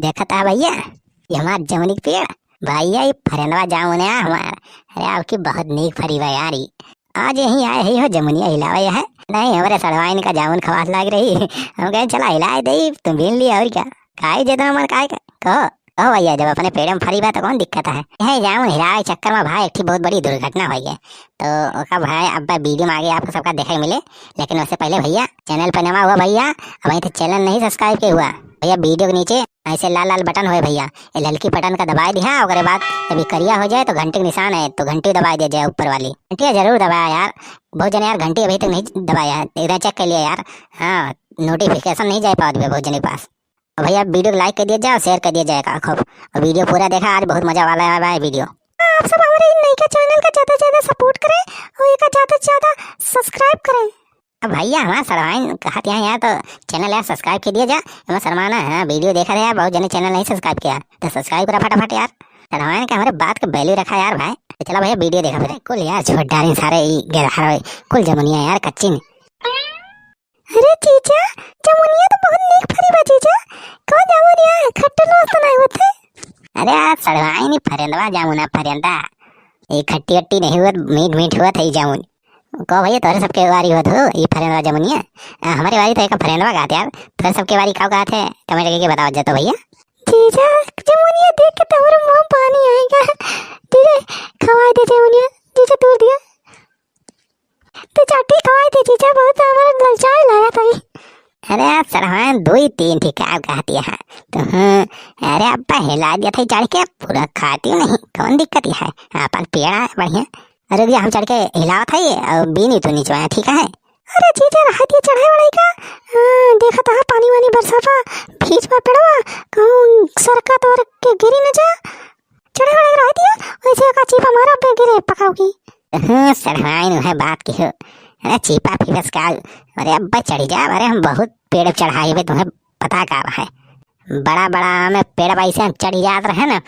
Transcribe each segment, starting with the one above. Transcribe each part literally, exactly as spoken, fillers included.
देखत ह भइया, ई हमार जमुनी के पेड़, भइया, ई फरेंदवा जामुन है हमार। अरे, आपकी बहुत नीक फरी बा यार ई। आज यहीं आए ही हो जमुनिया हिलावे है। नहीं, हमरे सड़वाइन का जामुन खवास लाग रही। हम कहे, "चला हिलाए दे, तुम बीन लिया और क्या?" खाई जितना मन खाए का। कहो, कहो भइया, जब अपने पेड़ में फरी बा तो कौन दिक्कत है? यह जामुन हिलावे चक्कर में भाई एक ठे बहुत बड़ी दुर्घटना हुई है। तो ओका भाई अब वीडियो में आगे आपको सबका देखे मिले, लेकिन उससे पहले भइया, channel पे नवा हुआ भइया, अबहीं तो channel नहीं subscribe के हुआ भइया, वीडियो के नीचे ऐसे लाल लाल बटन होए भइया, ये ललकी बटन का दबाए दिहा, ओकरे बाद जब ये करिया हो जाए तो घंटी के निशान है, तो घंटी दबाए दिया जाए ऊपर वाली। घंटी जरूर दबाया यार, बहुत जने यार घंटी अभी तक नहीं दबाया है, इधर check कर लिया यार। हाँ, notification नहीं जाए पावत बा बहुत जने के पास। और भइया वीडियो को like कर दिया जाए, share कर दिया जाए का खूब, और वीडियो पूरा देखा, आज बहुत मजा वाला है भाई वीडियो। आप सब हमारे इन नयका channel का ज्यादा से ज्यादा support करें और एका ज्यादा से ज्यादा subscribe करें। अब भइया हमार सड़वाइन कहत यहाँ यार तो channel यार subscribe कर दिया जा, एमा शर्माना है, वीडियो देखा रहे यार, बहुत जने channel नहीं subscribe किया, तो subscribe करा फटाफट यार। सड़वाइन का हमारे बात का value रखा यार भाई। तो चला भइया वीडियो देखा फिर। कुल यार छोड़ डाली सारे ई गेदहर कुल जमुनिया यार कच्ची में। अरे जीजा, जमुनिया तो बहुत नीक फरी बा जीजा। कौन जमुनिया है? खट्टा रस तो नहीं होते? अरे यार सड़वाइन ई फरेंदवा जामुना फरेंदा। ये खट्टी अट्टी नहीं हुआ, मीठ मीठ हुआ था ये जामुन। कहो भइया, तोहरे सबके वारी होत हो, ई फरेंदवा जमुनिया? आ, हमरे वारी तो एक फरेंदवा कहत यार, तोहरे सबके वारी का कहत है? Comment करके बताओ जा तो भइया। जीजा, जमुनिया देख के तोहरे मुंह में पानी आएगा। जीजा, खवाए दे जमुनिया, जीजा तोड़ दिया। तो चाटी खवाए दे जीजा, बहुत हमारा ललचाए लगा था। अरे यार सड़वाइन, दुई तीन ठीक है, कहती है तो। हम्म, अरे अब्बा हिला दिया था चढ़ के, पूरा खाती नहीं, कौन दिक्कत है? अपन पेड़ा है बढ़िया। अरे रुक जा, हम चढ़ के हिलावत है और बीनी तू नीचे आया, ठीक है? अरे जीजा, रहा दिया चढ़ाई वढ़ाई का। हाँ, देखा था पानी वानी बरसा था, भीज बा पेड़वा, कहूँ सरका तोर के गिरी न जा। चढ़ाई वढ़ाई रहा दिया, वैसे का चीपा मारा पे गिरे पकाओगी। हाँ, सड़वाइन है बात की हो। अरे चीपा फिरस का, अरे अब्बा चढ़ी जा, अरे हम बहुत पेड़ चढ़ाई बे, तुम्हें पता का है? बड़ा बड़ा आम पेड़ बा, ऐसे हम चढ़ी जात रहे ना,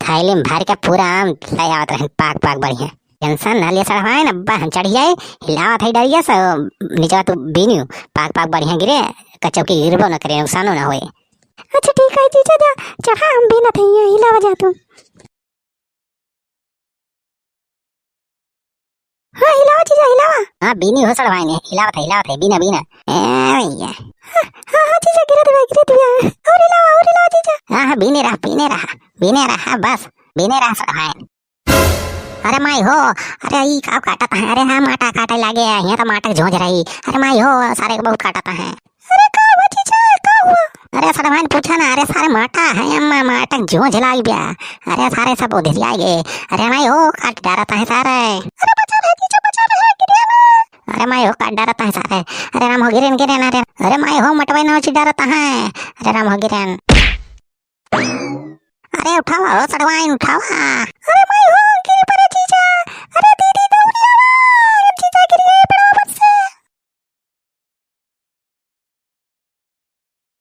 थैली में भर के पूरा आम ले आवत रहे, पाक पाक बढ़िया। Tension ना लिया सड़वाइन, अब्बा हम चढ़ी जाए, हिलावत है डरिया से, नीचे तू बीनियो, पाक पाक बढ़िया गिरे, कचौकी गिरबो न करे, नुकसानो ना होए। अच्छा ठीक है जीजा, जा चढ़ा, हम बीनत है यहाँ, हिलावा जा तू। हाँ हिलावा जीजा हिलावा। हाँ बीनी हो सड़वाइन, हिलावत है हिलावत है, बीना बीना। ए भइया। हाँ हाँ हाँ जीजा, गिरा दिया गिरा दिया। और हिलावा और हिलावा जीजा। हाँ हाँ बीने रहा बीने रहा बीने रहा, बस बीने रहा सड़वाइन। अरे माई हो, अरे ई का काटत है? अरे हाँ माटा काटे लागे है, यहाँ तो माटा के झोंझ रही। अरे माई हो, सारे के बहुत काटत है। अरे का हुआ जीजा, का हुआ? अरे सड़वाइन पूछा ना, अरे सारे माटा है अम्मा, माटा के झोंझ लाग गया। अरे सारे सब उधर आए गए। अरे माई हो, काट डारत है सारे। अरे बचा रहे जीजा, बचा रहे, गिरिया ना। अरे माई हो, काट डारत है सारे। अरे राम हो गिरेन गिरेन, अरे अरे माई हो, मटवाई नोची डारत है। अरे राम हो गिरेन। अरे उठावा हो सड़वाइन उठावा। अरे माई हो,